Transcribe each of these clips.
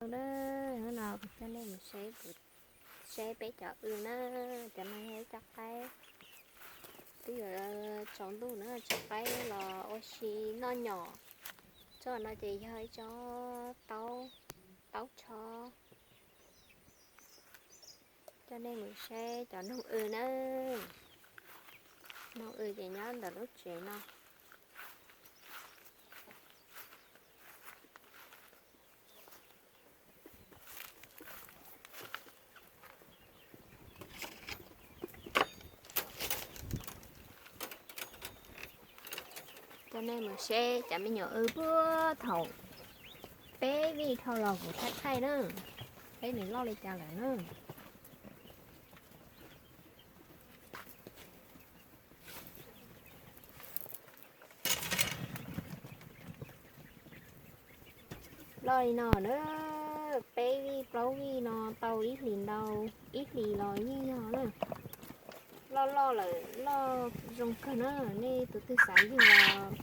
Hnub no kuv coj nej mus saib, saib peb cov w na, cov no yog ib co qaib, twb yuav tsaus ntuj na, tso qaib los ua si noj nyom. Tsob no ces yog ib tsob taub, taub tsho. Coj nej mus saib cov noog w na, noog w ces nyob ntawm lub tsev no. Coj nej mus saib cov me nyuam w puag thaum peb vij dhau los kuv thaij thaij na, saib nws loj li cas lawm na. Loj li no na, peb vij plaub vij no tau ib hlis ntau, ib hlis los yeej yog na. Loj loj lawm, loj zoo kawg na, nej tus twg xav yug los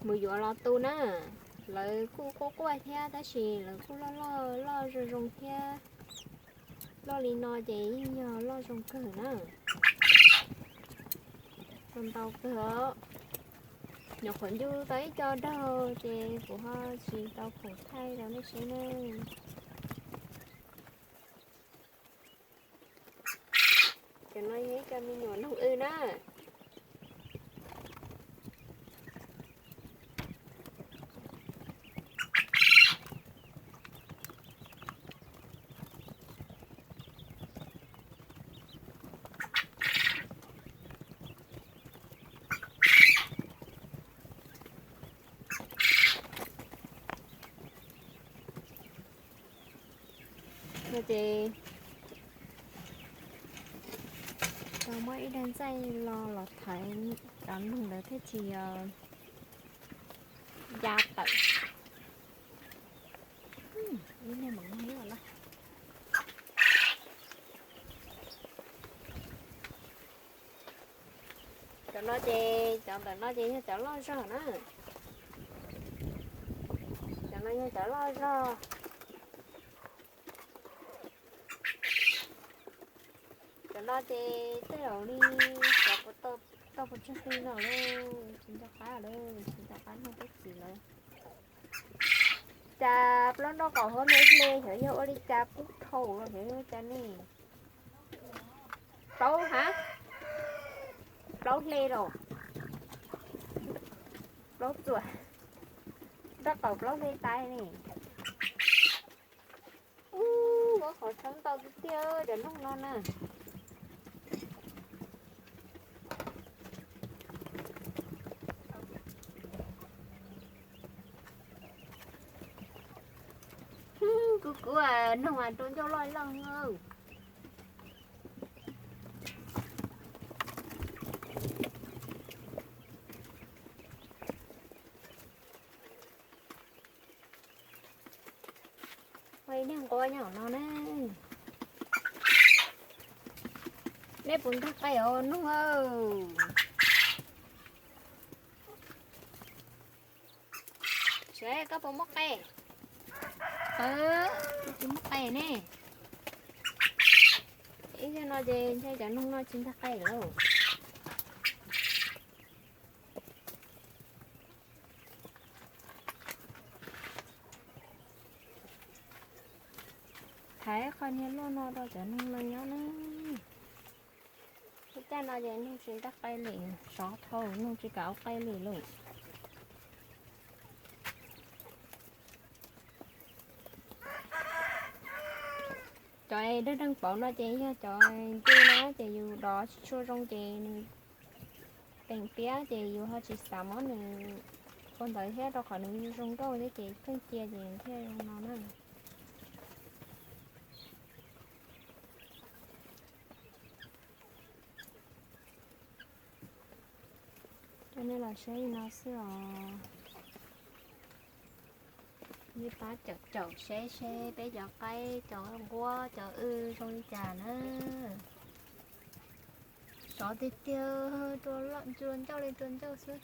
mus yuav los tu na. Lawv kuj quaj quaj thiab tab sis lawv kuj loj loj, loj zoo zoo thiab. Loj li no ces yeej yog loj zoo kawg na. Tau ntau kawg os. Nyuam qhuav ncu tau ib co daug ces kuv ho tsis tau khoom thaij rau nej saib na. Cov no yog ib co me nyuam noog w na. No ces tau muab ib daig ntxaij lo los thaiv cov noog ntawd thiaj tsis ya tawm. Cov no ces, cov ntawm no ces yog cov loj zog na. Cov no yog cov loj zog. Cov no ces tej zaum li cov puas tau, tau puas tsawg hli no lawm, tsis nco qab lawm, tsis nco qab nug tub txib lawm. Cas plaub nroj qaum hauv hle hle xyov yog ua li cas kub dhau los xyov yog ua cas ne. Plaub ha, plaub hle los, plaub txuas, nroj qaum plaub hle tas ne. Ub, muab qhov tshoob ntau tiag tiag cov noog no na. Kuv kuv noog mas rau ncauj loj loj. Ua ib niag nquab nyob no na. Nej puas ntag qe os noog aw? Sav koj puas muab qe? Tsis muab qe ne. Ib zaug no ces ntshe cov noog no tsis ntag qe lawm. Thaiv qhov niag luaj no rau cov noog no nyob na. Lub caij no ces noog tsis ntag qe li, sov dhau noog tsis kam ua qe li lauj. Cov deeg deeg pauv no ces yog cov ncej na, ces yus dov tsis tshua zoo ces nws peem piab ces yus ho tsis xav muab nws ua ntawd thiab, rau qhov nws zoo nkauj thiab ces pheej cia ces thiaj zoo no na. Coj nej los saib li no xwb os. Nej pab caum caum saib seb peb cov qaib, cov nquab, cov w zoo li cas na. Sov tiag tiag, rua ncauj li rua ncauj xwb.